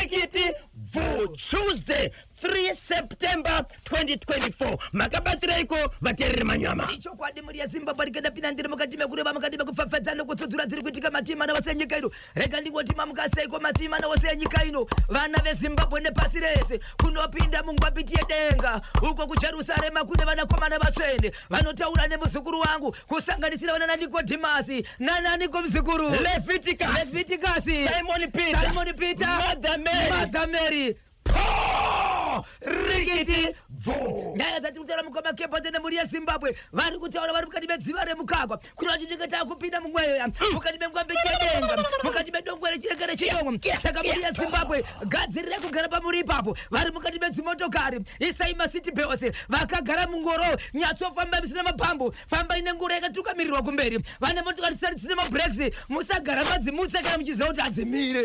Rikiti bvu. Tuesday 3 September 2024. Makabatireiko vateereri manyama? Ichokwadi mhuri yeZimbabwe, rikenda pinda ndiri mukati mekureva, mukati mekupfapfadza nokutsudzura dziri kuitika matii mana wose enyika ino. Rega ndingoti mamukaseiko matii mana wose enyika ino, vana veZimbabwe nepasi rese, kunopinda mungwapiti yedenga uko kuJerusarema kune vanakomana vatsvene vanotaura nemuzukuru wangu, kusanganisira vana naNikodhimasi nananiko muzukuru? Leviticus. Leviticus, Simon Peter, Simon Peter, Mother Mary. Mother Mary. Po! Rikiti bvu. Nyaya dzatiri kutaura, mukoma Kepate nemhuri yeZimbabwe, vari kutaura vari mukati medziva remukakwa kuti vachinenge takupinda mumweya, mukati mengwambe chedenga, mukati medongwe rechirenga rechinomwe. Saka mhuri yeZimbabwe, gadzirirai kugara pamuri ipapo. Vari mukati medzimotokari, isai maseat belts. Vakagara mungoro, nyatsofamba musina mabhambu, fambai nengoro yakatukamirirwa kumberi. Vane motokari dzisati dzine mabreaks, musagara madzimutsa kana muchiziva kuti hadzimire.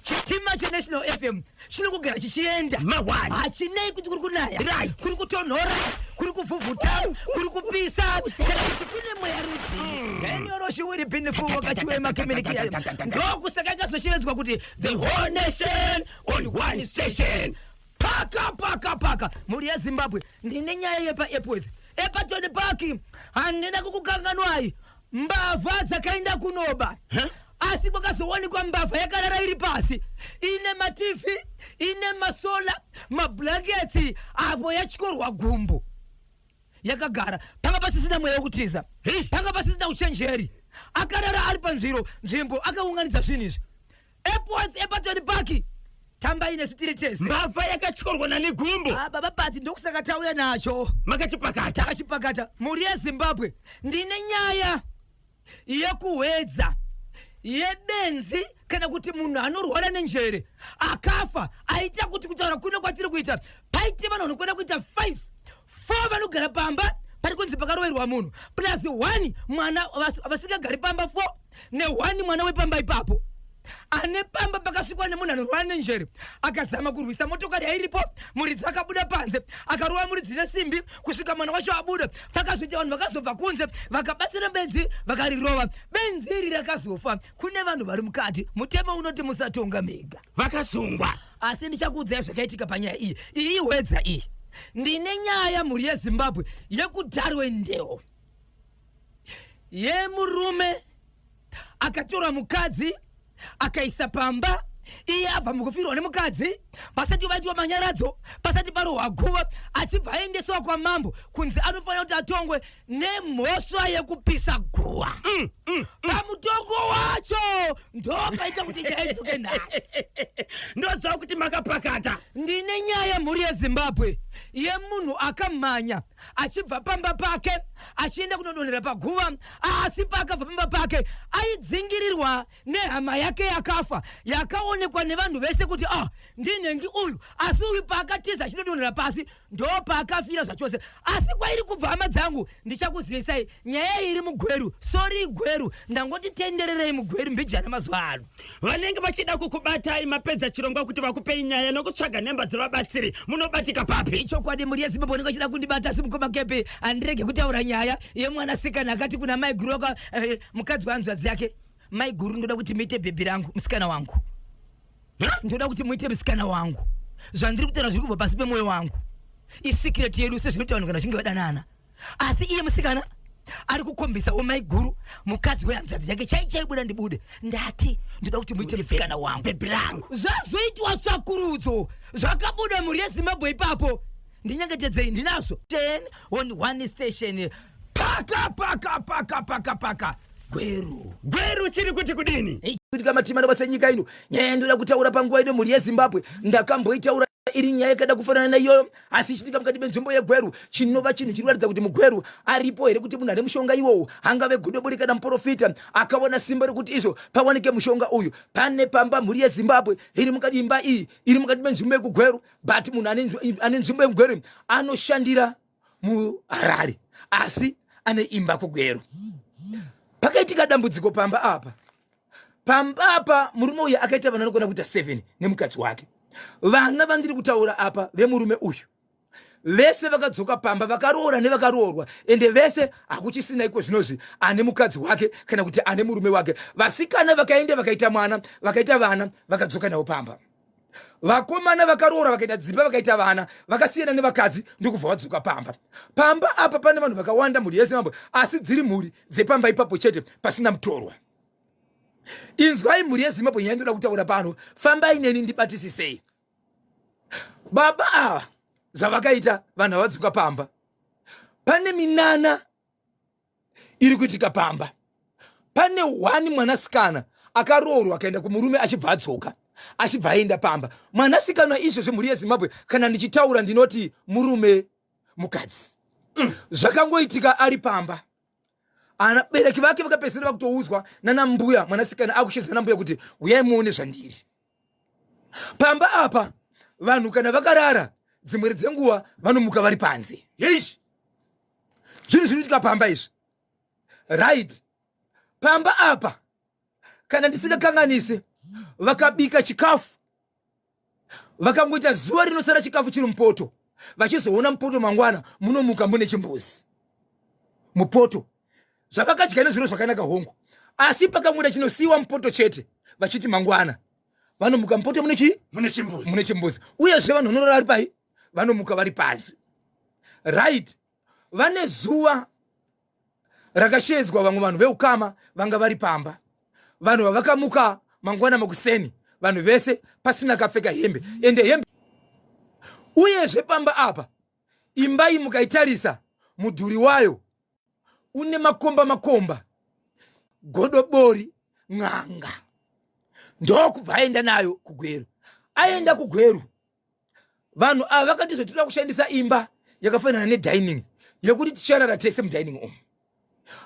Chitima cheNational FM chinongogara chichienda. Mawani. Hachinei kuti kuri kunaya, kuri kutonhora, kuri kuvhuvhuta, kuri kupisa, kana kuti kune mweya rudzii. Enyoroshiwiri binifuwo kachiwema kiminikiya. Ndokusaka ikazoshevedzwa kuti the whole nation on one station. Paka paka paka. Mhuri yeZimbabwe, ndine nyaya yepaEpworth, ePatoni Park. Handina kukukanganwai. Mbavha dzakaenda kunoba, asi kwakazowanikwa mbavha yakarara iri pasi, ine maTV, ine masolar, mablankets, apo yatyorwa gumbo, yakagara. Panga pasisina mweya wekutiza, panga pasisina uchenjeri. Akarara ari panzviro nzvimbo, akaunganidza zvinhu izvi. Epworth, ePatoni Park, tambai nesu tiri tese. Mbavha yakatyorwa nani gumbo? Ah, baba Pati, ndokusaka tauya nacho. Makachipakata. Takachipakata. Mhuri yeZimbabwe, ndine nyaya yekuhwedza yebenzi kana kuti munhu anorwara nenjere akafa, aita kuti kutaura kuno kwatiri kuita paite vanhu vanokwana kuita 5, 4 vanogara pamba pari kunzi pakaroverwa munhu, plus 1 mwana vasingagari pamba, 4 ne1 mwana wepamba ipapo. Ane pamba pakasvikwa nemunhu anorwara nenjere, akazama kurwisa motokari yairipo. Muridzi akabuda panze, akarova muridzi nesimbi kusvika mwana wacho abuda. Pakazoita vanhu vakazobva kunze vakabatsira benzi, vakarirova. Benzi iri rakazofa. Kune vanhu vari mukati. Mutemo unoti musatonga mega. Vakasungwa. Asi ndichakuudzai zvakaitika panyaya iyi. Iyi ihwedza iyi. Ndine nyaya, mhuri yeZimbabwe, yekuDarwendale, yemurume akatora mukadzi akaisa pamba. Iye abva mukufirwa nemukadzi, pasati vaitwa manyaradzo, pasati parohwa guva, achibva aendeswa kwamambo kunzi anofanira kuti atongwe nemhosva yekupisa guva. Pamutongo wacho ndo paita kuti nyaya idzoke nhasi. Ndoziva kuti makapakata. Ndine nyaya, mhuri yeZimbabwe, yemunhu akamhanya achibva pamba pake achienda kunodonhera paguva. Asi paakabva pamba pake aidzingirirwa nehama yake yakafa, yakaonekwa nevanhu vese kuti, ah, ndinhengi uyu. Asi uyu paakatiza achinodonhera pasi, ndo paakafira zvachose. Asi kwairi kubva, hama dzangu, ndichakuzivisai. Nyaya iyi iri muGweru. Sorry Gweru, ndangoti tendererei muGweru mbijana mazuva ano. Vanenge vachida kukubatai mapedza chirongwa kuti vakupei nyaya nokutsvaga nhemba dzevabatsiri, munobatika papi? Ichokwadi, mhuri yeZimbabwe, unenge uchida kundibata, asi mukoma Kepe, handirege kutaura nyaya yemwanasikana akati kuna mai guru waka mukadzi wehanzvadzi yake, "Mai guru, ndoda kuti muite bhebhi rangu, musikana wangu. Ndoda kuti muite musikana wangu. Zvandiri kutaura zviri kubva pasi pemwoyo wangu, isecret yedu, sezvinoita vanhu kana vachinge vadanana." Asi iye musikana ari kukombisawo mai guru, mukadzi wehanzvadzi yake, chai chaibuda ndibude, "Ndati ndoda kuti muite musikana wangu, bhebhi rangu." Zvazoitwa tsvakurudzo, zvakabuda, mhuri yeZimbabwe, ipapo. Ndinyengetedzei, ndinazvo. 10 on 1 station. Paka paka paka paka paka. Gweru. Gweru chiri kuti kudini? Kuitika matima nabasa nyika ino. Nyaya yandoda kutaura panguva ino, mhuri yeZimbabwe, ndakamboitaura iri nyaya yakada kufanana naiyoyo, asi ichiitika mukati menzvimbo yeGweru, chinova chinhu chiri kuratidza kuti muGweru aripo here kuti munhu ane mushonga iwowo, angave godobori kana muprofita akawana simba rekuti izvo pawanike mushonga uyu. Pane pamba, mhuri yeZimbabwe, iri mukati, imba iyi iri mukati menzvimbo yekuGweru, but munhu ane nzvimbo yemuGweru anoshandira muHarare, asi ane imba kuGweru. Pakaitika dambudziko pamba apa. Pamba apa murume uyu akaita vana vanogona kuita 7 nemukadzi wake. Vana vandiri kutaura apa vemurume uyu. Vese vakadzoka pamba, vakaroora nevakaroorwa, ende vese hakuchisina iko zvinozvi ane mukadzi wake kana kuti ane murume wake. Vasikana vakaenda vakaita mwana, vakaita vana, vakadzoka navo pamba. Vakomana vakaroora vakaita dzimba vakaita vana, vakasiyana nevakadzi ndokubva vadzoka pamba. Pamba apa pane vanhu vakawanda, mhuri yeZimbabwe, asi dziri mhuri dzepamba ipapo chete, pasina mutorwa. Inzwai mhuri yeZimbabwe, nyaya ndoda kutaura pano, fambai neni ndibatisisei. Baba ava zvavakaita, vanhu havadzoka pamba, pane minana iri kuitika pamba. Pane one mwanasikana akaroorwa akaenda kumurume, achibva adzoka, achibva aenda pamba. Mwanasikana izvezvi, mhuri yeZimbabwe, kana ndichitaura ndinoti murume mukadzi. Zvakangoitika ari pamba, anabereki vake vakapedzisira vakutoudzwa nana mbuya. Mwanasikana akushedzwa nambuya kuti uyai muone zvandiri pamba apa. Vanhu kana vakarara, dzimwe dzenguva vanomuka vari panze. Heish. Zvinhu zvinoitika pamba izvi, right? Pamba apa, kana ndisingakanganisi, vakabika chikafu, vakangoita zuva rinosara chikafu chiri mupoto. Vachizoona mupoto mangwana, munomuka mune chimbuzi mupoto. Zvavakadya nezviro zvakanaka, hongu, asi pakangoita chinosiyiwa mupoto chete, vachiti mangwana, vanomuka mupoto mune chii? Mune chimbuzi. Mune chimbuzi. Uyezve vanhu vanorara vari pai? Vanomuka vari pasi, right? Vane zuva rakashedzwa vamwe vanhu veukama vanga vari pamba. Vanhu vavakamuka mangwana makuseni, vanhu vese pasina akapfeka hembe, ende hembe. Uyezve pamba apa, imba iyi mukaitarisa, mudhuri wayo une makomba makomba. Godobori n'anga ndokubva aenda nayo kuGweru. Aenda kuGweru, vanhu ava vakati zvotoda kushandisa imba yakafanana nedining, yekuti ticharara tese mudining umu,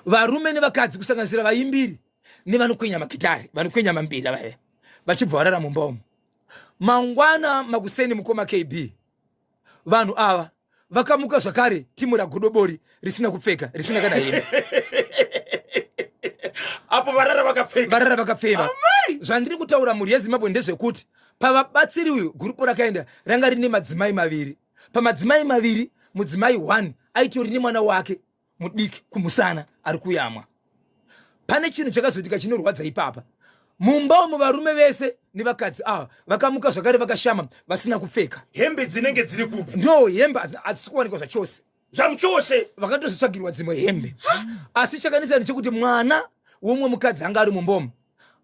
varume nevakadzi, kusanganisira vaimbiri nevanokwenya magitari, vanokwenya mambira vaya, vachibva varara mumba umu. Mangwana makuseni, mukoma KB, vanhu ava vakamuka zvakare timu raGodobori risina kupfeka, risina kana hembe. Apo varara vakapfeka. Varara vakapfeka. Zvandiri kutaura, mhuri yeZimbabwe, ndezvekuti pavabatsiri uyu, gurupu rakaenda ranga rine madzimai maviri. Pamadzimai maviri, mudzimai 1 aitori nemwana wake mudiki kumusana ari kuyamwa. Pane chinhu chakazoitika chinorwadza ipapa. Mumba umu, varume vese nevakadzi ava vakamuka zvakare vakashama, vasina kupfeka. Hembe dzinenge dziri kupi? Ndo hembe hadzisi kuwanikwa zvachose. Zvamuchose. Vakatozotsvagirwa dzimwe hembe, asi chakanetsa ndechekuti mwana womumwe mukadzi anga ari mumbomu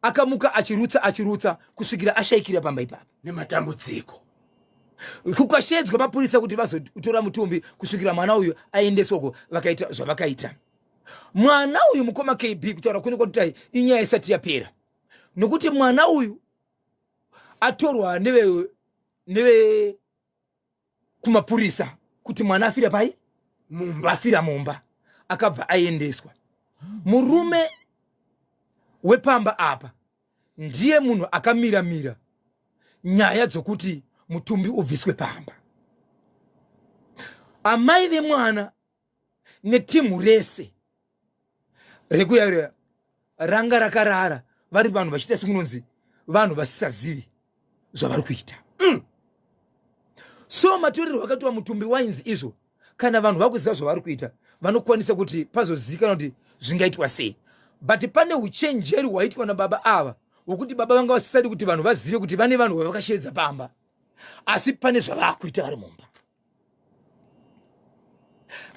akamuka achirutsa, achirutsa kusvikira ashayikira pamba ipapa. Nematambudziko. Kukashedzwa mapurisa kuti vazotora mutumbi kusvikira mwana uyu aendeswako. Vakaita zvavakaita mwana uyu, mukoma KB, kutaura kune kwatutai, inyaya isati yapera, nokuti mwana uyu atorwa neve kumapurisa kuti mwana afira pai? Mumba. Afira mumba. Akabva aendeswa. Murume wepamba apa ndiye munhu akamira-mira nyaya dzokuti mutumbi ubviswe pamba. Amai vemwana netimu rese rekuya ranga rakarara vari vanhu vachiita sekunonzi vanhu vasisazivi zvavari kuita. So matorerwo akatiwa mutumbi wainzi izvo, kana vanhu vakuziva zvavari kuita, vanokwanisa kuti pazozivikanwa kuti zvingaitwa sei. But pane uchenjeri hwaitwa nababa ava hwokuti baba vanga vasisadi kuti vanhu vazive kuti vane vanhu vavakashevedza pamba, asi pane zvavakuita vari mumba,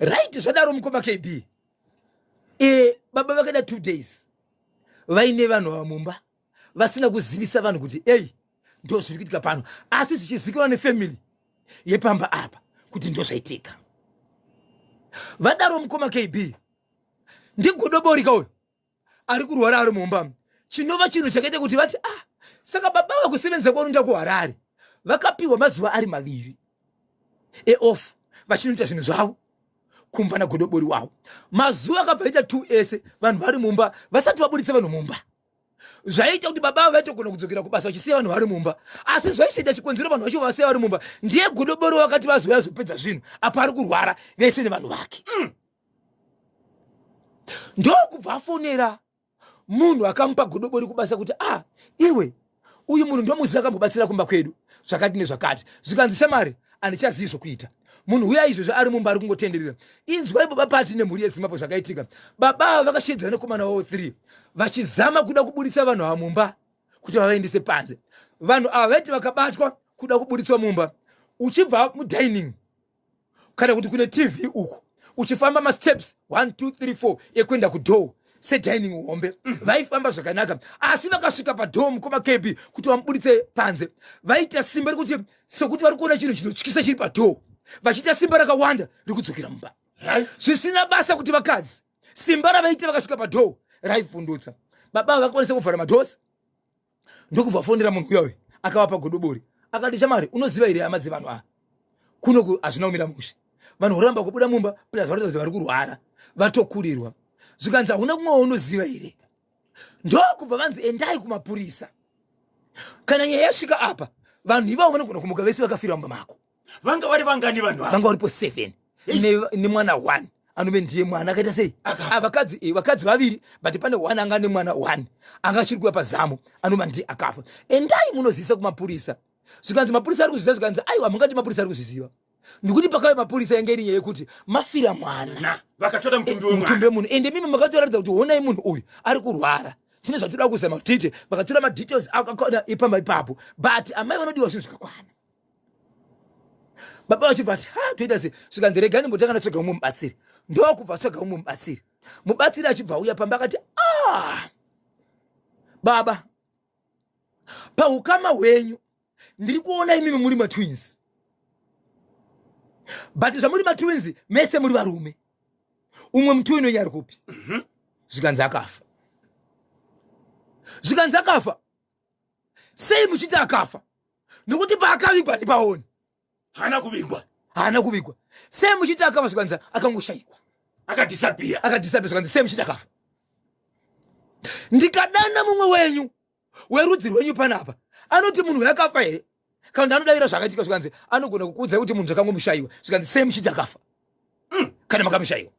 right? Zvadaro, mukoma KB, baba vakaita 2 days vaine vanhu ava mumba, vasina kuzivisa vanhu kuti ei, ndo zviri kuitika pano, asi zvichizikanwa nefamily yepamba apa kuti ndo zvaitika. Vadaro, mukoma KB, ndiGodoborika uyu ari kurwara ari mumba, chinova chinhu chakaita kuti vati, ah, saka baba vakusevenza kwanoenda kuHarare, vakapiwa mazuva ari 2 eoff vachinoita zvinhu zvavo kumba naGodobori wavo. Mazuva akabva aita 2 ese vanhu vari mumba, vasati vaburitsa vanhu mumba. Zvaiita kuti baba avo vaitogona kudzokera kubasa vachisiya vanhu vari mumba, asi zvaisaita chikonzero vanhu vacho vasiya vari mumba. Ndiye Godobori wakati vazouya zopedza zvinhu apo ari kurwara vese nevanhu vake. Ndokubva afonera munhu akamupa Godobori kubasa kuti, ah, iwe, uyu munhu ndomuziva, akambobatsira kumba kwedu zvakati nezvakati. Zvikanzi, shamari, Handichazivi zvokuita. Munhu uya izvozvo ari mumba ari kungotenderera. Inzwai baba pati nemhuri yeZimbabwe zvakaitika. Baba ava vakashedzwa nekomana wavo 3 vachizama kuda kuburitsa vanhu ava mumba kuti vavaendese panze. Vanhu ava vaiti vakabatwa kuda kuburitswa mumba uchibva mudining kana kuti kune tv uku uchifamba masteps 1 2 3 4 ekuenda kudoor sedining hombe. Vaifamba zvakanaka asi vakasvika padoor mukoma KB kuti vamuburitse panze vaita simba rekuti sekuti vari kuona chinhu chinotyisa chiri padoor, vachiita simba rakawanda rekudzokera mumba zvisina basa kuti vakadzi simba ravaita vakasvika padoor raivhundutsa. Baba vakakwanisa kuvhara madoors ndokubva fondera munhu uya uyu akavapa godobori akati, shamwari, unoziva here hama dzevanhu ava kunoku hazvina kumira mushe, vanhu voramba kubuda mumba plus varatidza kuti vari kurwara vatokurirwa. Zvikanzi, hauna kumwe waunoziva here? Ndokubva vanzi endai kumapurisa. Kana nyaya yasvika apa vanhu ivavo vanogona kumuka vese vakafira mumba mako. Vanga vari vangani vanhu ava? Vanga varipo 7 nemwana 1 anove ndiye mwana akaita sei. Ah, vakadzi vaviri but pane one anga nemwana 1 anga achiri kuya pazamu anova ndiye akafa. Endai munozivisa kumapurisa. Zvikanzi mapurisa ari kuzviziva. Zvikanzi aiwa, mungati mapurisa ari kuzviziva ndikuti pakauya mapurisa yange iri nyaya yekuti mafira mwana. Na vakatora mutumbi mutumbi wemwana. Wemunhu ende mimi makatoratidza kuti honai munhu uyu ari kurwara, tine zvatinoda kuzama kuti tiite. Vakatora madetails akakwana ipamba ipapo but amai vanodiwa zvinhu zvakakwana. Baba vachibva ati, ha, toita sei? Zvikanzi regai ndimbotanga ndatsvaga umwe mubatsiri. Ndokubva atsvaga umwe mubatsiri. Mubatsiri achibva auya pamba akati, ah, baba, paukama hwenyu ndiri kuona imimi muri matwins but zvamuri matwins mese muri varume, umwe mutwin wenyu ari kupi? Zvikanzi akafa. Zvikanzi akafa sei? Muchiti akafa nekuti paakavigwa ndipaoni. Haana kuvigwa. Haana kuvigwa. Sei muchiti akafa? Zvikanzi akangoshayikwa. Akadisappear. Akadisappear. Zvikanzi sei muchiti akafa? Ndikadana mumwe wenyu werudzi rwenyu panapa anoti munhu yakafa here kana kuti anodavira zvakaitika? Zvikanzi anogona kukuudzai kuti munhu zvakangomushayiwa. Zvikanzi sei muchiti akafa kana makamushayiwa?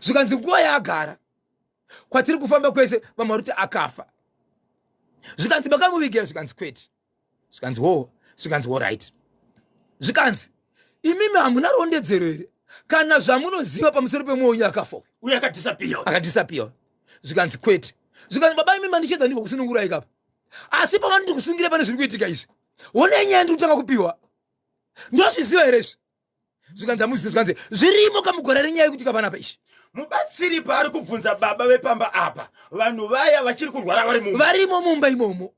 Zvikanzi nguva yaagara kwatiri kufamba kwese vamwe vari kuti akafa. Zvikanzi makamuvigira? Zvikanzi kwete. Zvikanzi wo, zvikanzi alright. Zvikanzi imimi hamuna rondedzero here kana zvamunoziva pamusoro pemwoyo wenyu akafa uyu? Uye akadisappear. Akadisappear. Zvikanzi kwete. Zvikanzi baba imi mandichedza ndiko kusunungurai kapa asi pavanoti kusungira pane zviri kuitika izvi, honai nyaya ndiri kutanga kupiwa, ndozviziva here izvi? Zvikanzi hamuzivi. Zvikanzi zvirimo kamugora renyaya yekuitika panapa izvi. Mubatsiri paari kubvunza baba vepamba apa, vanhu vaya vachiri kurwara vari mumba? Varimo mumba imomo.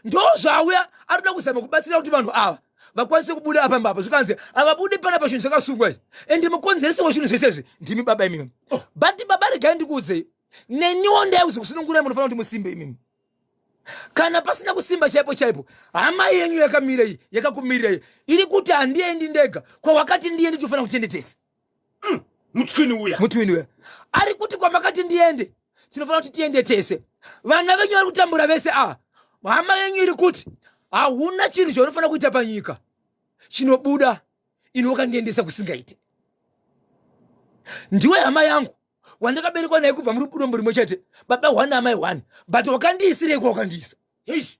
Ndo zvauya arikuda kuzama kubatsira kuti vanhu ava vakwanise kubuda apamba apa. Zvikanzi havabudi panapa, zvinhu zvakasungwa izvi ende mukonzeresi wezvinhu zvese izvi ndimi baba imimi. Oh. But baba regai ndikuudzei, neniwo ndai kuzokusunungurai munofanira kuti musimbe imimi. Kana pasina kusimba chaipo chaipo, hama yenyu yakamira iyi yakakumirira iyi iri kuti handiendi ndega kwawakati ndiende, tofanira kutiende tese. Mutwini uya. Mutwini uya ari kuti kwamakati ndiende tinofanira kuti tiende tese. Vana venyu vari kutambura vese ava. Hama yenyu iri kuti hauna chinhu chaunofanira kuita panyika chinobuda ini wakandiendesa kusingaite. Ndiwe hama yangu wandakaberekwa naye kubva muri dombo rimwe chete, baba one amai one, but wakandiisirei kwawakandiisa? Eish.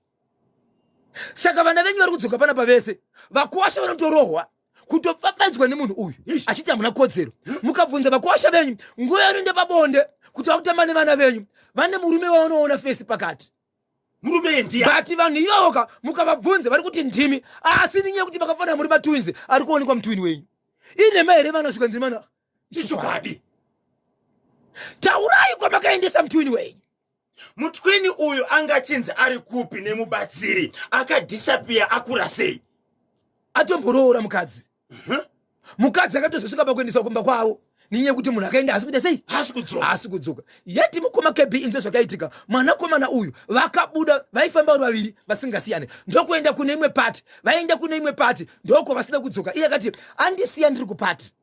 Saka vana venyu vari kudzoka panapa vese, vakuwasha vanotorohwa kutopfapfaidzwa nemunhu uyu achiti hamuna kodzero. Mukabvunza vakuwasha venyu nguva yanoenda pabonde kuti vakutamba nevana venyu, vane murume wavanoona fesi pakati. Murume ndiye. But vanhu ivavoka mukavabvunza vari kuti ndimi, asi nenyaya yekuti makafanana muri matwins ari kuonekwa mutwin wenyu inhema here? Vanosvika ndimana. Ichokwadi. Taurai kwamakaendesa mutwin wenyu. Mutwini uyu angachinzi ari kupi nemubatsiri? Akadisappear akura sei? Atomboroora mukadzi. Mukadzi akatozosvika pakuendeswa kumba kwavo nenyaya yekuti munhu akaenda asi kuita sei? Haasi kudzoka. Haasi kudzoka yeti. Mukoma KB, inzwe zvakaitika. Mwanakomana uyu vakabuda vaifamba vari vaviri vasingasiyane, ndokuenda kune imwe pati. Vaenda kune imwe pati ndoko vasina kudzoka. Iye akati andisiya ndiri kupati,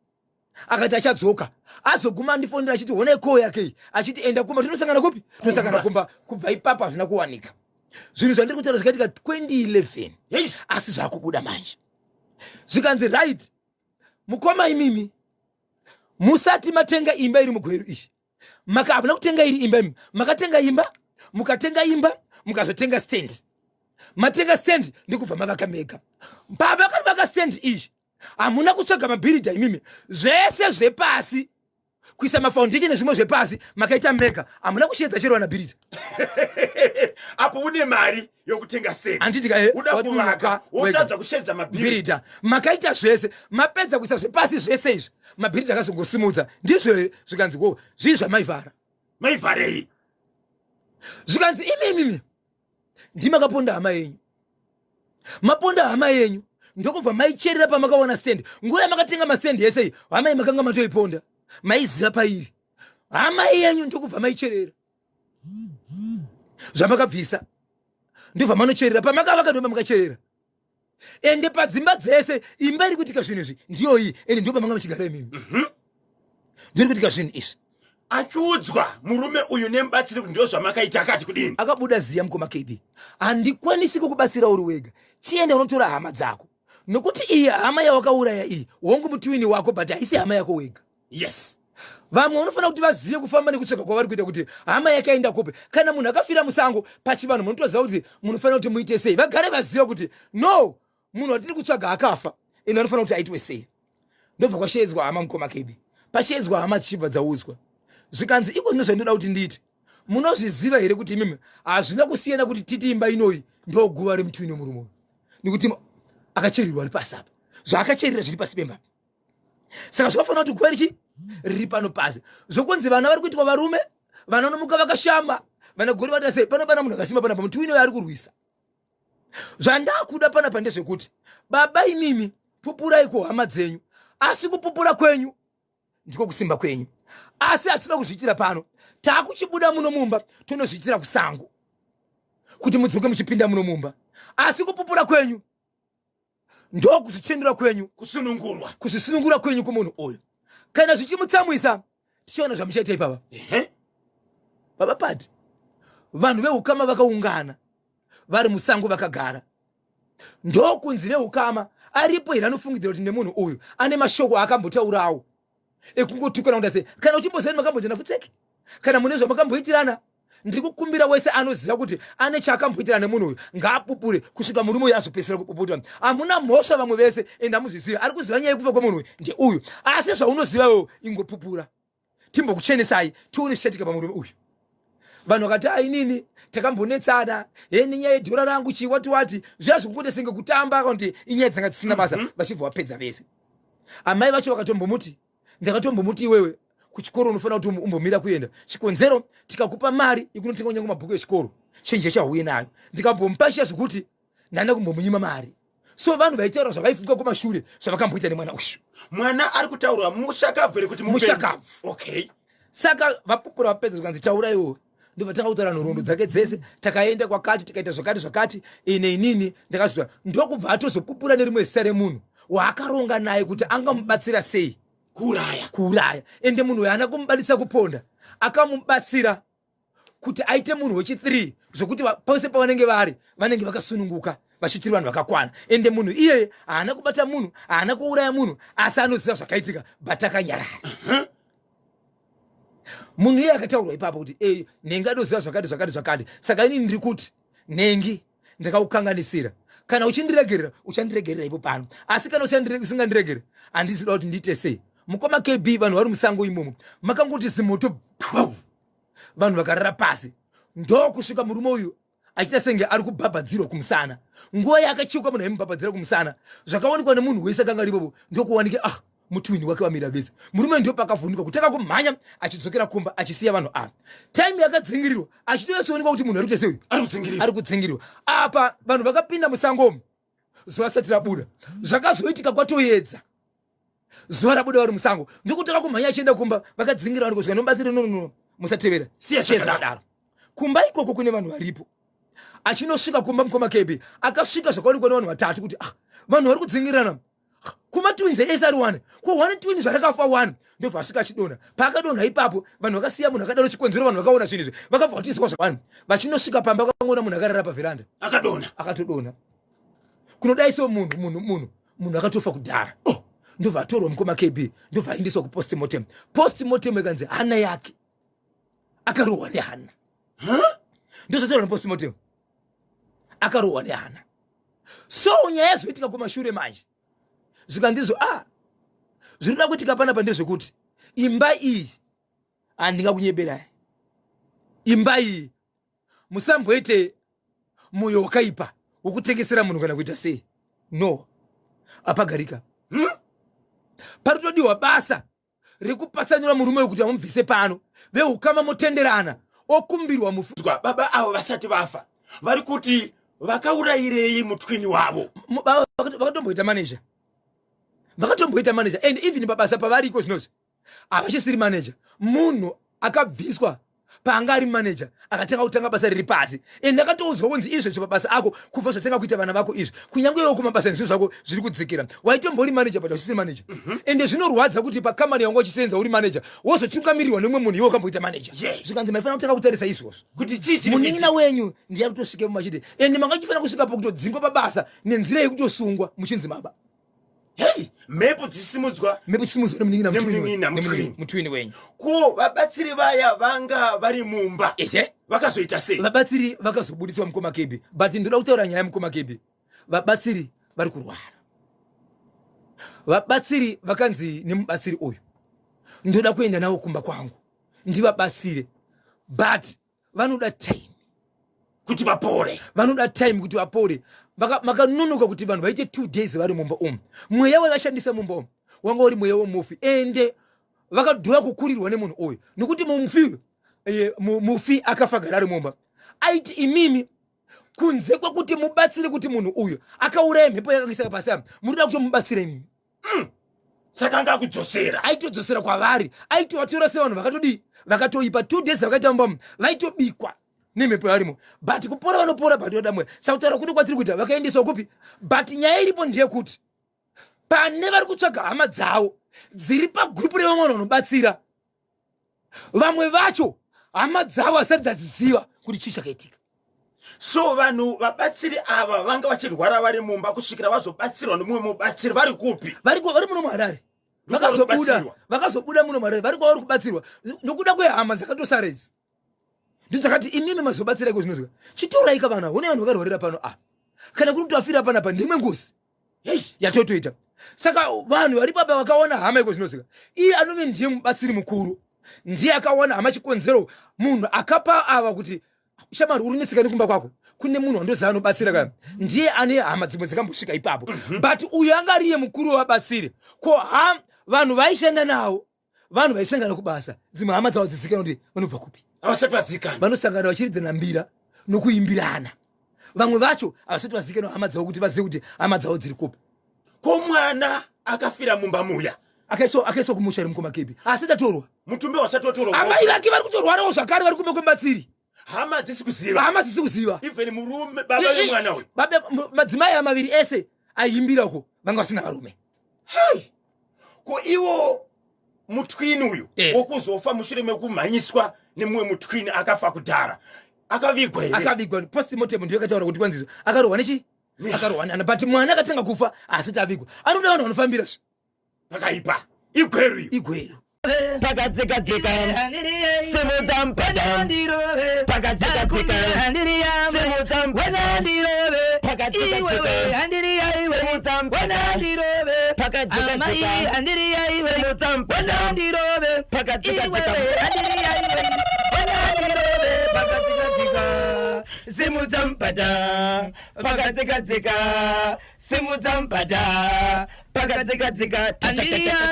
akati achadzoka, azoguma andifonera achiti honai koo yake iyi, achiti enda kumba, tinosangana kupi? Tinosangana kumba. Kubva ipapo hazvina kuwanika. Zvinhu zvandiri kutaura zvakaitika 2011 asi zvakubuda manje. Zvikanzi right mukoma, imimi musati matenga imba iri mugweru iyi maka hamuna kutenga iri imba, imi makatenga imba, mukatenga imba mukazotenga stand, matenga stand ndikubva mavaka mega. Pavakavaka stand iyi Hamuna kutsvaga mabhiridha imimi, zvese zvepasi kuisa mafoundation nezvimwe zvepasi makaita mega, hamuna kusheedza chero vana bhiridha. Apo une mari yokutenga stand, handiti ka? Uda kuvaka, wotadza kusheedza mabhiridha. Bhiridha makaita zvese, mapedza kuisa zvepasi zvese izvi, mabhiridha akazongosimudza, ndizvo here? Zvikanzi wo zvii zvamaivhara? Maivharei? Zvikanzi imi imimi ndimakaponda hama yenyu, maponda hama yenyu ndokubva maicherera pamakawana stand. Nguva yamakatenga mastand ese iyi, hama iyi makanga matoiponda, maiziva pairi hama yenyu, ndokubva maicherera zvamakabvisa, ndobva manocherera pamakavaka, ndobva makacherera. Ende padzimba dzese imba iri kuitika zvinhu izvi ndiyoyi, ende ndo pamanga muchigara imimi. Ndiri kuitika zvinhu izvi. Achiudzwa murume uyu nemubatsiri kuti ndo zvamakaita, akati kudini? Akabuda ziya, mukoma KB, handikwanisi kukubatsira uri wega, chienda unotora hama dzako, nokuti iyi hama yawakauraya iyi, hongu mutwini wako, but haisi hama yako wega. Vamwe vanofanira kuti vazive kufamba nekutsvaga kwavari kuita kuti hama yakaenda kupi. Kana munhu akafira musango, pachivanhu munotoziva kuti munofanira kuti muite sei, vagare vaziva kuti no, munhu watiri kutsvaga akafa, ende anofanira kuti aitwe sei. Ndobva kwasheedzwa hama, mukoma KB. Pasheedzwa hama dzichibva dzaudzwa, zvikanzi iko zvino zvandinoda kuti ndiite, munozviziva here kuti imimi hazvina kusiyana kuti titi imba inoyi ndoguva remutwini wemurume uyu, nekuti akacherirwa ari pasi apa, zvaakacherera zviri pasi pemba, saka zvakafanira kuti guva richi riri pano pasi. Zvokunzi vana vari kuitwa varume, vana vanomuka vakashama, vana gori vada sei, pano pana munhu akasimba panapa, mutwini uyo ari kurwisa. Zvandakuda panapa ndezvekuti baba imimi pupurai kuhama dzenyu, asi kupupura kwenyu ndiko kusimba kwenyu, asi hatinoda kuzviitira pano, taakuchibuda muno mumba tonozviitira kusango kuti mudzoke muchipinda muno mumba, asi kupupura kwenyu ndokuzvichenura kwenyu, kusunungurwa, kuzvisunungura kwenyu kumunhu uyu. Kana zvichimutsamwisa, tichiona zvamuchaita ipapa. Baba Pati, vanhu veukama vakaungana vari musango vakagara, ndokunzi veukama aripo here anofungidzira kuti nemunhu uyu ane mashoko aakambotaurawo ekungotukana kuda sei? Kana uchimboziva makambodzana futseki, kana mune zvamakamboitirana, ndiri kukumbira wese anoziva kuti ane chaakamboitirana nemunhu uyu ngaapupure kusvika murume uyu azopedzisira kupupura. Hamuna mhosva vamwe vese, ende amuzviziva ari kuziva nyaya yekufa kwemunhu uyu ndeuyu, asi zvaunoziva iwewe ingopupura, timbokuchenesai tione zvichaitika pamurume uyu. Vanhu vakati ainini takambonetsana he nenyaya yedhora rangu chii wati wati, zviya zvekungoita senge kutamba kuti inyaya dzanga dzisina basa. Vachibva vapedza vese, amai vacho vakatombomuti, ndakatombomuti iwewe kuchikoro unofanira kuti umbomira kuenda, chikonzero tikakupa mari yekunotenga kunyange mabhuku echikoro, chenje chauye nayo, ndikambomupa chiya zvekuti ndanda kumbomunyima mari. So vanhu vaitaura zvavaifunga kumashure zvavakamboita nemwana uyu. Mwana ari kutaurwa mushakabvu here kuti mushakabvu? Saka vapupura vapedza, zvikanzi tauraiwo, ndobva kutaura nhoroondo dzake dzese, takaenda kwakati, tikaita zvakati zvakati, ine inini ndakazviita, ndokubva atozopupura nerimwe zita remunhu waakaronga naye kuti angamubatsira sei kuuraya. Kuuraya. Ende munhu uyu haana kumubatsira kuponda, akamubatsira kuti aite munhu wechi3, zvokuti pose pavanenge vari vanenge vakasununguka, vachitiri vanhu vakakwana. Ende munhu iyeye haana kubata munhu, haana kuuraya munhu, asi anoziva zvakaitika, but akanyarara. Munhu iye akataurwa ipapo kuti e nhengi anoziva zvakati zvakati zvakati. Saka inini ndiri kuti nhengi ndakakukanganisira, kana uchindiregerera uchandiregerera ipo pano, asi kana usingandiregere handisi kuda kuti ndiite sei. Mukoma KB, vanhu vari musango imomo, makangoti zimoto, vanhu vakarara pasi, ndokusvika murume uyu achiita senge ari kubhabhadzirwa kumusana. Nguva yaakacheuka munhu aimubhabhadzira kumusana, zvakawanikwa nemunhu wese akanga aripopo, ndokuwanike ah mutwini wake wamira vese. Murume ndio pakavhunduka kutanga kumhanya achidzokera kumba achisiya vanhu ava. Time yakadzingirirwa achitonyatsoonekwa kuti munhu ari kuita sei, ari kudzingirirwa. Apa vanhu vakapinda musangomo zuva risati rabuda, zvakazoitika kwatoedza, zuva rabuda vari musango, ndokutanga kumhanya achienda kumba, vakadzingira vanhu kusvika nomubatsiri, nonono musatevera, siya zvakadaro, kumba ikoko kune vanhu varipo. Achinosvika kumba, mukoma KB, akasvika zvakaonekwa nevanhu vatatu kuti ah, vanhu vari kudzingirirana kumatwins ese ari one, ko one twin zvarakafa one, ndobva asvika achidonha. Paakadonha ipapo vanhu vakasiya munhu akadaro, chikonzero vanhu vakaona zvinhu izvi vakabva vatizwa zvawani. Vachinosvika pamba vakangoona munhu akarara pavheranda. Akadonha. Akatodonha kunodai so munhu munhu munhu munhu akatofa kudhara. Oh, ndobva atorwa, mukoma KB, ndobva aendeswa kupostmortem. Postmortem ikanzi hana yake akarohwa nehana. Ndozvatorwa nepostmortem, akarohwa nehana. So nyaya yazoitika kumashure manje. Zvikandizvo a ah, zviri kuda kuitika panapa ndezvekuti imba iyi handingakunyeberai, imba iyi musamboite moyo wakaipa wokutengesera munhu kana kuita sei, no, apagarika. Paritodiwa basa rekupatsanura murume wekuti amubvise pano, veukama motenderana, okumbirwa mufu. Baba avo vasati vafa vari kuti vakaurayirei mutwini wavo? Vakatomboita manager, vakatomboita manager, and even pabasa pavariko zvinozvi havachisiri manager. Munhu akabviswa paanga ari manager akatanga kutanga basa riri pasi, and akatoudzwa kunzi izvezvo pabasa ako kubva zvatanga kuita vana vako izvi, kunyange iwo kumabasa nezvinhu zvako zviri kudzikira. Waitombori manager but hausisiri manager. Ende zvinorwadza kuti pakamani yawanga uchisenza uri manager wozotungamirirwa nemumwe munhu iwe wakamboita manager. Zvikanzi maifanira kutanga kutarisa izvozvo kuti chii chiri munin'ina wenyu ndiye ari kutosvikepo machiti, ende manga chifanira kusvika pakutodzingwa pabasa nenzira yekutosungwa muchinzi maba. Hei, mhepo dzisimudzwa. Mhepo dzisimudzwa nemunin'ina. Nemunin'ina, mutwini. Mutwini wenyu. Ko vabatsiri vaya vanga vari mumba vakazoita sei? Vabatsiri vakazobuditswa, mukoma Kebi, but ndoda kutaura nyaya, mukoma Kebi. Vabatsiri vari kurwara. Vabatsiri vakanzi nemubatsiri uyu, ndoda kuenda navo kumba kwangu ndivabatsire, but vanoda time kuti vapore. Vanoda time kuti vapore. Makanonoka kuti vanhu vaite 2 days vari mumba umu. Mweya wavashandisa mumba umu wanga uri mweya wemufi, ende vakadhura kukurirwa nemunhu uyu, nekuti mufi uyu, mufi akafa gara ari mumba. Aiti imimi kunze kwekuti mubatsire kuti munhu uyu akauraya mhepo yakaisa pasi apa, murikuda kutomubatsira imimi. Saka anga akudzosera. Aitodzosera kwavari, aitovatora sevanhu vakatodii, vakatoipa. 2 days vakaita mumba umu vaitobikwa nemhepo yarimo, but kupora vanopora, but vada mweya. Saka kutaura kuno kwatiri kuita vakaendeswa kupi? But nyaya iripo ndeyekuti pane vari kutsvaga hama dzavo dziri pagurupu revamwe vanhu vanobatsira. Vamwe vacho hama dzavo vasati dzadziziva kuti chii chakaitika. So vanhu vabatsiri ava vanga vachirwara vari mumba kusvikira vazobatsirwa nemumwe mubatsiri, vari kupi? Vari vari muno muHarare. Vakazobuda. Kubatsirwa. Vakazobuda muno muHarare, vari kwavari kubatsirwa nokuda kwehama dzakatosara idzi, ndidzakati imimi mazobatsiraiko zvinozwa, chitoraika vana hune vanhu vakarwarira pano a kana kuri kuti vafira panapa ndimwe ngozi yatotoita. Saka vanhu vari papa vakaona hama iko zvinozika, iye anove ndiye mubatsiri mukuru, ndiye akaona hama. Chikonzero munhu akapa ava kuti shamari uri netsika nekumba kwako kune munhu wandoziva anobatsira kana ndiye ane hama dzimwe dzakambosvika ipapo. But uyu anga ariye mukuru wevabatsiri. Ko ha vanhu vaishanda navo, vanhu vaisangana kubasa, dzimwe hama dzavo dzizikanwa kuti vanobva kupi? Havasati vazikanwa. Vanosangana vachiridzana mbira nokuimbirana. Vamwe vacho havasati vazikanwa hama dzavo kuti vazive kuti hama dzavo dziri kupi. Ko mwana akafira mumba muya? Akaiswa kumusha ri, mukoma Kebi, asi tatorwa. Mutumbi wasati watorwa. Amai vake vari kutorwarawo zvakare, vari kumba kwemubatsiri. Hama dzisi kuziva. Hama dzisi kuziva. Even murume, baba vemwana uyu. Madzimai aya maviri ese aiimbira uko vanga vasina varume. Hai, ko iwo mutwini uyu wokuzofa mushure mekumhanyiswa nemumwe mutwini akafa kudhara akavigwa here? Akavigwa. Postmortem ndiyo yakataura kuti kwanzizo akarohwa nechi, akarohwa neana, but mwana akatanga kufa asati avigwa. Anoda vanhu vanofambira zve. Pakaipa, igweru iyo. Igweru. Pakadzikadzika, simudza mupata. Pakadzikadzika, simudza mupata. Pakadzikadzika, simudza mupata. Pakadzikadzika, simudza mupata. Pakadzikadzika, simudza mupata. Pakadzikadzika, simudza mupata. Pakadzikadzika,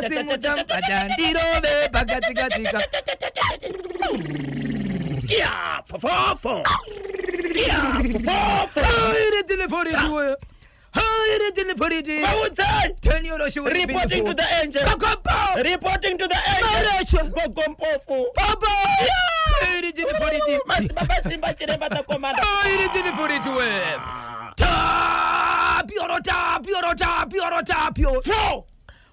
simudza mupata ndirove. Pakadzikadzika. Ya, fofofo. Ya, fofofo. Vaudzai. Reporting to the angel. Reporting to the angel. Gogo Mpofu. Madzibaba Simba Chiremba takomanda. Tapio, tapio, tapio, tapio. Four.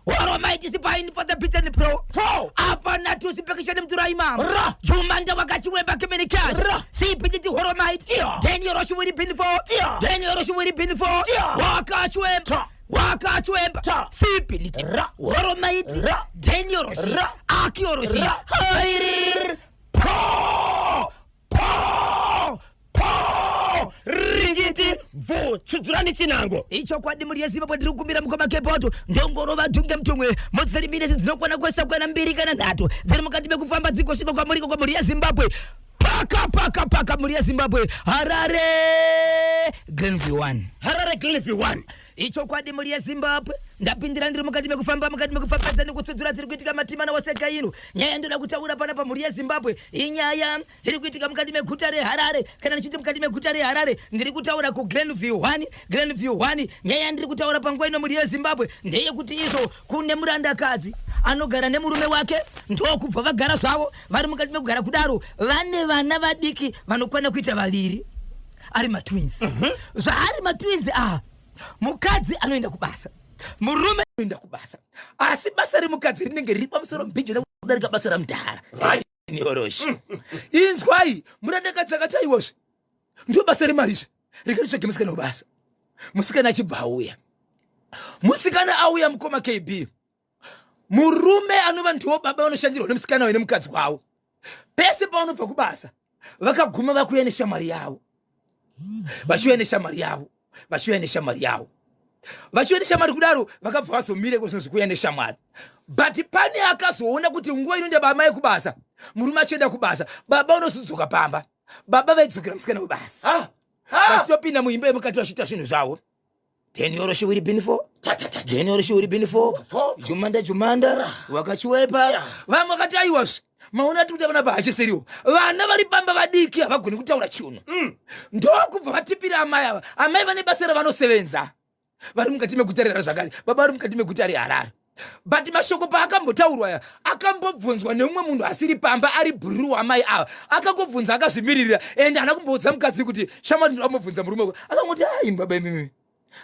Horomaiti sipaini for the beaten pro. Four. Afana tusipekisheni mtura imam. Ra. Jumanda wakachiweba kimini cash. Ra. Sipititi horomaiti. Yeah. Daniel Roshiwiri bin for. Yeah. Daniel Roshiwiri bin for. Yeah. Wakachwemba. Ta. Wakachwemba. Ta. Sipiniti. Ra. Horomaiti. Ra. Daniel Roshi. Ra. Akio Roshi. Ra. Hairi. Po. Po. Po. Ringiti. Bvu tsudzurani chinango. Ichokwadi mhuri yeZimbabwe ndiri kukumbira mukoma Kepoto ndongorova dhunge mutumwe mu 3 minutes dzinokwana kwesa kwana mbiri kana nhatu dziri mukati mekufamba dzigosvika kwamuri ikoko mhuri yeZimbabwe paka paka paka mhuri yeZimbabwe Harare Glenview 1 Harare Glenview 1. Ichokwadi mhuri yeZimbabwe ndapindira ndiri mukati mekufamba mukati mekufambadza nekutsudzura dziri kuitika matimana waseka ino nyaya yandoda kutaura panapa mhuri yeZimbabwe inyaya iri kuitika mukati meguta reharare kana ndichiti mukati meguta reharare ndiri kutaura kuglenview 1 glenview 1 nyaya yandiri kutaura panguva ino mhuri yezimbabwe ndeyekuti izvo kune murandakadzi anogara nemurume wake ndokubva vagara zvavo vari mukati mekugara kudaro vane vana vadiki vanokwana kuita vaviri ari matwins zvaari matwins aa mukadzi anoenda kubasa murume anoenda kubasa asi basa remukadzi rinenge riri pamusoro mbijana kudarika basa ramudhara Right. Nyoroshi. Inzwai, murandakadzi akati aiwazve. Ndiyo basa remarizve. Rega nditsvage musikana webasa. Musikana achibva auya. Musikana auya mukoma KB. Murume anova ndiwo baba vanoshandirwa nemusikana uyu nemukadzi wavo. Pese pavanobva kubasa, vakaguma vakuuya neshamwari yavo. Vachiuya neshamwari yavo. Vachiuya neshamwari yavo. Vachiuya neshamwari kudaro vakabva vazomire kuzvinonzi kuuya neshamwari. But pane akazoona kuti nguva inoenda bamai kubasa, murume achienda kubasa, baba unozodzoka pamba. Baba vaidzokera musikana webasa. Ah, ah. Vachitopinda muimba yemukati vachiita zvinhu zvavo. Daniel Shiwiri Binfo, Daniel Shiwiri Binfo, Jumanda Jumanda, wakachiwepa. Vamwe vakati aiwazve maona ati kuti vana pahachisiriwo vana vari pamba vadiki havagoni kutaura chiuno ndokubva vatipira amai ava. Amai vane basa ravanosevenza vari mukati meguta reHarare zvakare, baba vari mukati meguta reHarare. But mashoko paakambotaurwa aya akambobvunzwa neumwe munhu asiri pamba ari bhururu wamai ava, akangobvunza akazvimiririra and haana kumboudza mukadzi kuti shamwari ndinambobvunza murume wako. Akangoti ai baba imimi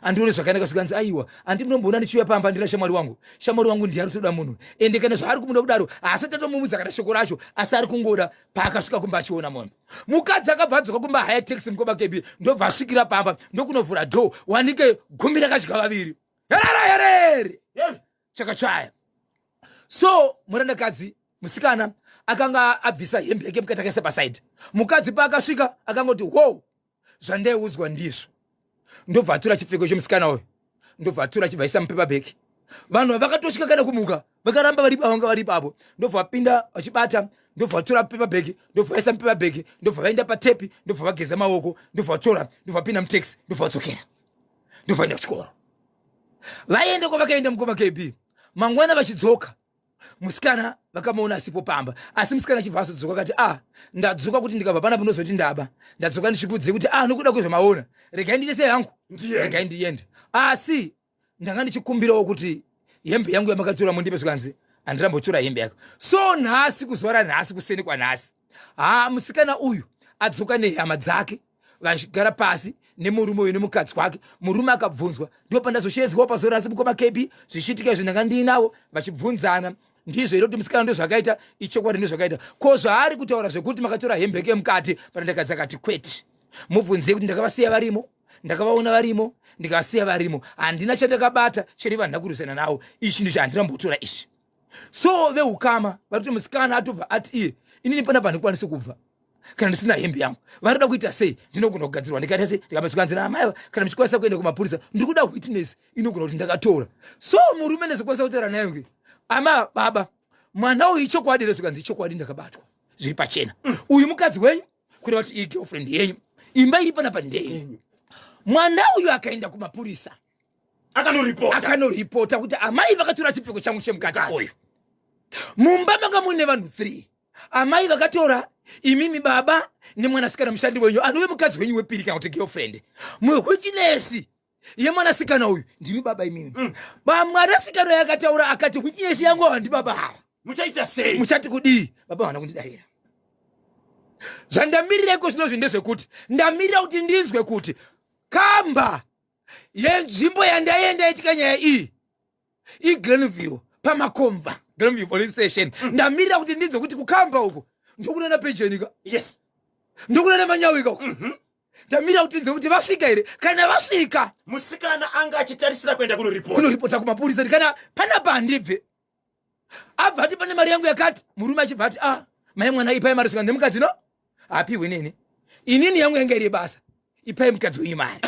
andione zvakanaka zvikanzi aiwa andi munomboona ndichiuya pamba ndina shamwari wangu, shamwari wangu ndiye ari kutoda munhu ende kana zvaari kumuda kudaro haasati atomumudza kana shoko racho asi ari kungoda. Paakasvika kumba achiona munhu mukadzi akabva adzoka kumba haya taxi mukoma kebi ndobva asvikira pamba ndokunovhura door wanike gumi rakadya vaviri herere herere chakachaya. So murandakadzi musikana akanga abvisa hembe yake mukati akaisa pasaidi. Mukadzi paakasvika akangoti wow zvandaiudzwa ndizvo, ndobva atora chipfeko chemusikana uyu ndobva atora achibva aisa mupepa bheki. Vanhu vakatosvika kana kumuka vakaramba vari vanga vari ipapo, ndobva vapinda vachibata ndobva vatora pepa bheki ndobva vaisa mupepa bheki ndobva vaenda patepi ndobva vageza maoko ndobva vatora ndobva vapinda mutaxi ndobva vadzokera ndobva vaenda kuchikoro. Vaenda kwavakaenda mukoma KB mangwana vachidzoka musikana vakamuona asipo pamba, asi musikana achibva azodzoka akati ah ndadzoka kuti ndikabva panapa ndozoti ndaba, ndadzoka ndichikuudzei kuti ah nokuda kwezvamaona regai ndiite sei hangu, regai ndiende, asi ndanga ndichikumbirawo kuti hembe yangu yamakatora mundipe. Zvikanzi handirambotora hembe yako. So nhasi kuzuva ranhasi kuseni kwanhasi ha musikana uyu adzoka nehama dzake vachigara pasi nemurume uyu nemukadzi wake. Murume akabvunzwa ndipo pandazoshedzwawo pazuva rasi mukoma KB zvichiitika izvo ndanga ndiinavo vachibvunzana ndizvo here kuti musikana ndozvakaita ichokwadi ndozvakaita ko zvaari kutaura zvekuti makatora hembe yake mukati panandakadzi akati kwete mubvunzei kuti ndakavasiya varimo ndakavaona varimo ndikavasiya varimo handina chandakabata cheri vanhu ndakurwisana navo ichi ndicho handirambotora ichi. So veukama vari kuti musikana atobva ati iye inini panapa handikwanisi kubva kana ndisina hembe yangu varikuda kuita sei ndinogona kugadzirwa ndikaita sei ndikabva amai kana muchikwanisa kuenda kumapurisa ndikuda witness inogona kuti ndakatora. So murume ndizokwanisa kutaura naye kuti ama baba mwana uyu ichokwadi here zvikanzi ichokwadi ndakabatwa zviri pachena uyu mukadzi wenyu kureva kuti iyi girlfriend yenyu imba iri panapa ndeyenyu. Mwana uyu akaenda kumapurisa akanoripota akanoripota kuti amai vakatora chipfeko changu chemukati uyu. Mumba manga mune vanhu 3 amai vakatora imimi baba nemwanasikana mushandi wenyu anove mukadzi wenyu wepiri kana kuti girlfriend. Witness yemwanasikana uyu ndimi baba imimi. Mwanasikana uyu akataura akati witness yangu handi baba ava. Muchaita sei? Muchati kudii? Baba havana kundidavira. Zvandamirireko zvinozvi ndezvekuti ndamirira kuti ndinzwe kuti kamba yenzvimbo yandaenda itika nyaya iyi iGlenview pamakomva Glenview police station. Ndamirira kuti ndinzwe kuti kukamba uku ndokunana pejenika. Yes. Ndokunana manyawika uku. Ndamirira kuti ndinzwe kuti vasvika here kana vasvika. Musikana anga achitarisira kuenda kunoripota. Kunoripota kumapurisa kana panapa handibve. Abva ati pane mari yangu yakati murume achibva ati ah mai mwana ipai mari svika nemukadzi no hapiwe nini. Inini yangu yanga iri basa. Ipai mukadzi wenyu mari.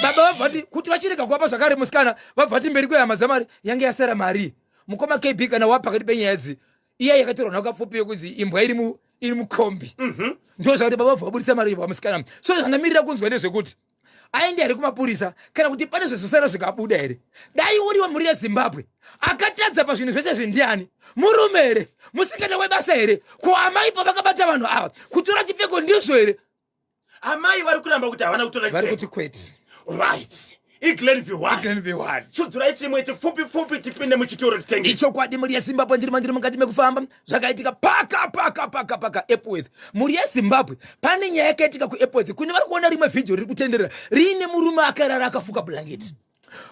Baba vabva vati kuti vachirega kuapa zvakare musikana, vabva vati mberi kwehama dzamari yange yasara mari. Mukoma KB, kana wapa pakati penyaya idzi, iya yakatorwa nakapfupi yekunzi imbwa iri mu iri mukombi. Ndo zvakati baba vabva vaburitsa mari yobva musikana. So zvandamirira kunzwa ndezvekuti aende here kumapurisa kana kuti pane zvezosara zvikabuda here. Dai uri wemhuri yeZimbabwe akatadza pazvinhu zvese izvi ndiani? Murume here? Musikana webasa here? Ko amai pavakabata vanhu ava kutora chipfeko ndizvo here? Amai vari kuramba kuti havana kutora Vari chipfeko. Kuti kwete. Right, iGlenview 1. Glenview 1. Tsudzurai chimwe chipfupi pfupi tipinde muchitoro titenge. Ichokwadi, mhuri yeZimbabwe, ndiri mandiri mukati mekufamba. Zvakaitika paka paka paka paka Epworth. Mhuri yeZimbabwe, pane nyaya yakaitika kuEpworth. Kune vari kuona rimwe vhidhiyo riri kutenderera riine murume akarara akafuka bhurangeti.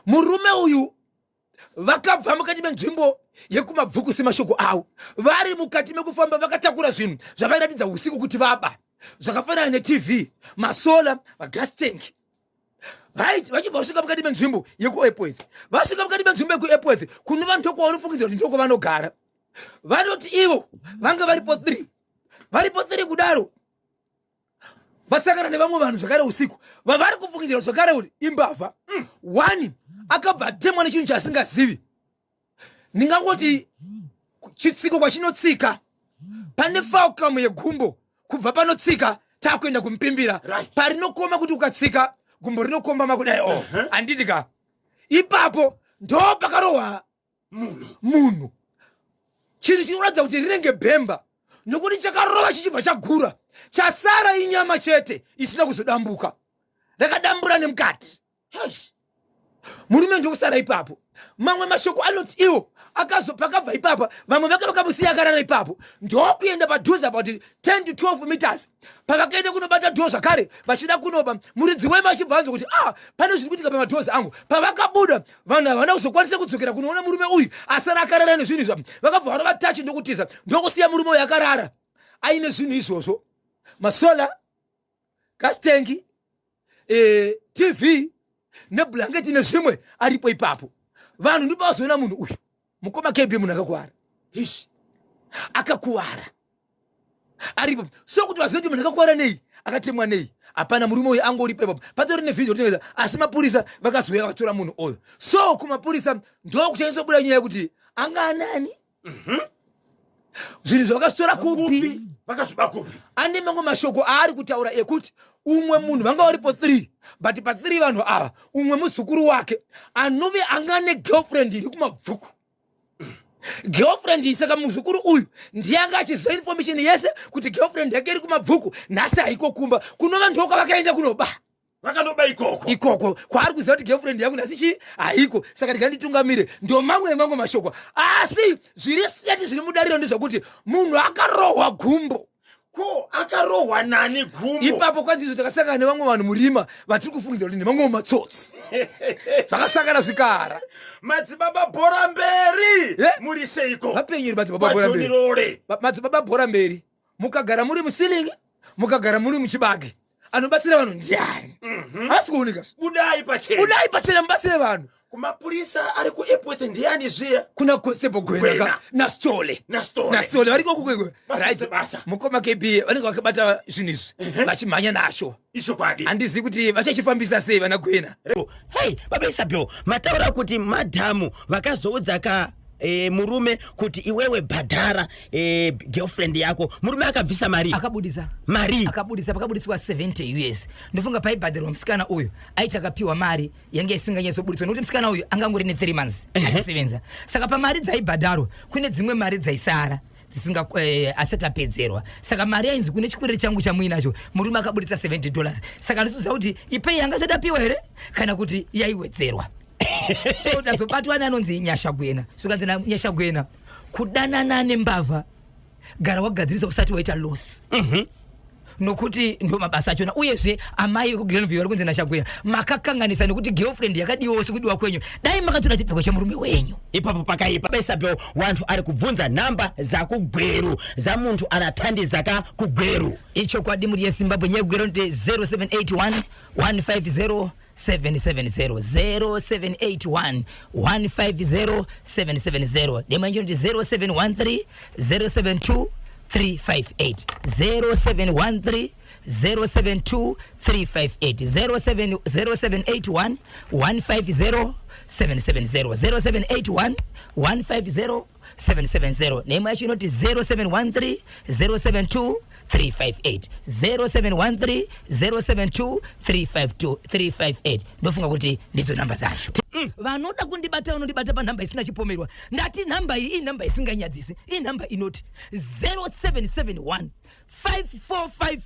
Murume uyu vakabva mukati menzvimbo yekuMabvuku semashoko avo, vari mukati mekufamba vakatakura zvinhu zvavairatidza usiku kuti vaba, zvakafanana neTV, masola, magas tank. Right, vachibva vasvika mukati menzvimbo yekuEpworth, vasvika mukati menzvimbo yekuEpworth kunova ndokwavanofungidzira kuti ndokwavanogara. Vanoti ivo vanga varipo 3, varipo 3 kudaro vasangana nevamwe vanhu zvakare usiku vavari kufungidzira zvakare kuti imbavha. One akabva atemwa nechinhu chaasingazivi, ndingangoti chitsiko kwachinotsika pane falcam yegumbo, kubva panotsika takuenda kumupimbira. Parinokoma kuti ukatsika gumbo rinokombama kudai o, handiti ka? Ipapo ndo pakarohwa munhu chinhu chinoratidza kuti rinenge bhemba, nokuti chakarova chichibva chagura, chasara inyama chete isina kuzodambuka, rakadambura nemukati. Eish. Murume ndokusara ipapo. Mamwe mashoko anoti iwo pakabva ipapa vamwe vake vakamusiya akarara ipapo, ndokuenda padhuze about 10 to 12 meters. Pavakaenda kunobata dhoo zvakare vachida kunoba, muridzi wema achibva anzwa kuti ah, pane zviri kuitika pamadhozi angu. Pavakabuda vanhu havana kuzokwanisa kudzokera kunoona murume uyu asara akarara nezvinhu izvo. Vakabva varova tachi ndokutiza, ndokusiya murume uyu akarara aine zvinhu izvozvo, masola, gas tank, TV neblanketi nezvimwe aripo ipapo. Vanhu ndipo vazoona munhu uyu, mukoma KB, munhu akakuwara. Ish. Akakuwara aripo, so kuti vazive kuti munhu akakuwara nei, akatemwa nei, hapana. Murume uyu angoripo ipapo, patori nevhidhio kutengesa. Asi mapurisa vakazouya vakatora munhu uyu. So kumapurisa ndokuchanyasobuda nyaya yekuti anga anani, zvinhu zvavakazvitora kupi. Vakazviba kupi? Ane mamwe mashoko aari kutaura ekuti umwe munhu vanga varipo 3, but pa3 vanhu ava umwe muzukuru wake anove anga negirlfriend iri kuMabvuku. Girlfriend iyi, saka muzukuru uyu ndiye anga achiziva information yese kuti girlfriend yake iri kuMabvuku, nhasi haiko kumba, kunova ndokwavakaenda kunoba. Vakanoba ikoko. Ikoko kwaari kuziva kuti girlfriend yangu nhasi chii, haiko, saka ndinganditungamire. Ndo mamwe emamwe mashoko, asi zviri straight zviri mudariro ndezvekuti munhu akarohwa gumbo. Ko akarohwa nani gumbo? Ipapo kwanzizo takasangana nevamwe vanhu murima vatiri kufungidzira kuti ndemamwe matsotsi, zvakasangana zvikara. Madzibaba bhora mberi. Muri seiko? Vapenyeri madzibaba bhora mberi. Majoni Rore. Madzibaba bhora mberi. Mukagara muri musilingi, mukagara muri muchibage, anobatsira vanhu ndiani? Asi kuoneka. Budai pachena. Budai pachena mubatsire vanhu. Kumapurisa ari kuEpworth ndiani zviya? Kuna Constable Gwena. Gwena. NaStole. NaStole. NaStole variko kukwekwe. Basa Right. sebasa. Mukoma KB, vanenge vakabata zvinhu izvi vachimhanya nasho. Ichokwadi. Handizivi kuti vachachifambisa sei vana Gwena. Hei, baba Isabel, mataura kuti madhamu vakazoudza ka murume kuti iwewe bhadhara girlfriend yako. Murume akabvisa mari? Akabudisa. Mari? Akabudisa, pakabudiswa 70 US. Ndofunga paibhadharwa musikana uyu aiti akapiwa mari yange isinganyatsobudiswa, nokuti musikana uyu angangori ne3 months achisevenza. Saka pamari dzaibhadharwa kune dzimwe mari dzaisara dzisinga asati apedzerwa. Saka mari yainzi kune chikwereti changu chamuinacho. Murume akabudisa $70, saka ndisiziva kuti ipei yanga asati apiwa here kana kuti yaiwedzerwa. So ndazobatwa neanonzi Nyasha Gwena. So kanzi naNyasha Gwena, kudanana nembavha gara wagadzirisa usati waita loss, nokuti ndo mabasa achona. Uyezve amai vekuGlenview vari kunzi naChagwena makakanganisa, nekuti girlfriend yakadiwawo sekudiwa kwenyu, dai makatora chipfeko chemurume wenyu. Ipapo pakaipa, baba Isabel. Wanthu ari kubvunza nhamba zakugweru za munthu anathandiza ka kugweru. Ichokwadi, mhuri yeZimbabwe, nyaya yekugweru ndi 0781 150 770, 0781 150 770. Dema injo ndi 0713 072 358, 0713 072 358, 07 0781 150 770, 0781 150 770. Neimwe yacho inoti 0713 072 358, 0713 072 352 358. Ndofunga kuti ndidzo nhamba dzacho. Vanoda kundibata vanondibata panhamba isina chipomerwa. Ndati nhamba iyi inhamba isinganyadzisi, inhamba inoti 0771 545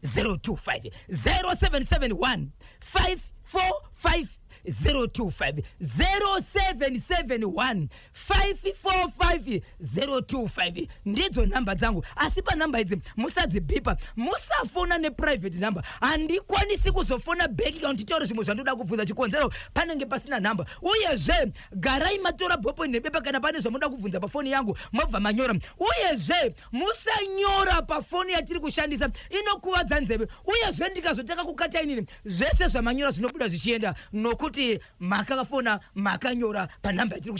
025, 0771 545 025, 0771 545 025 ndidzo nhamba dzangu. Asi panhamba idzi musadzibhipa, musafona neprivate number. Handikwanisi kuzofona back kana nditaure zvimwe zvandoda kubvunza, chikonzero panenge pasina nhamba. Uyezve garai matora bhopo nebepa kana pane zvamunoda kubvunza pafoni yangu, mobva manyora. Uyezve musanyora pafoni yatiri kushandisa, inokuvadza nzeve. Uyezve ndikazotanga kukata inini, zvese zvamanyora zvinobuda zvichienda, nokuti makafona makanyora panhamba yatiri.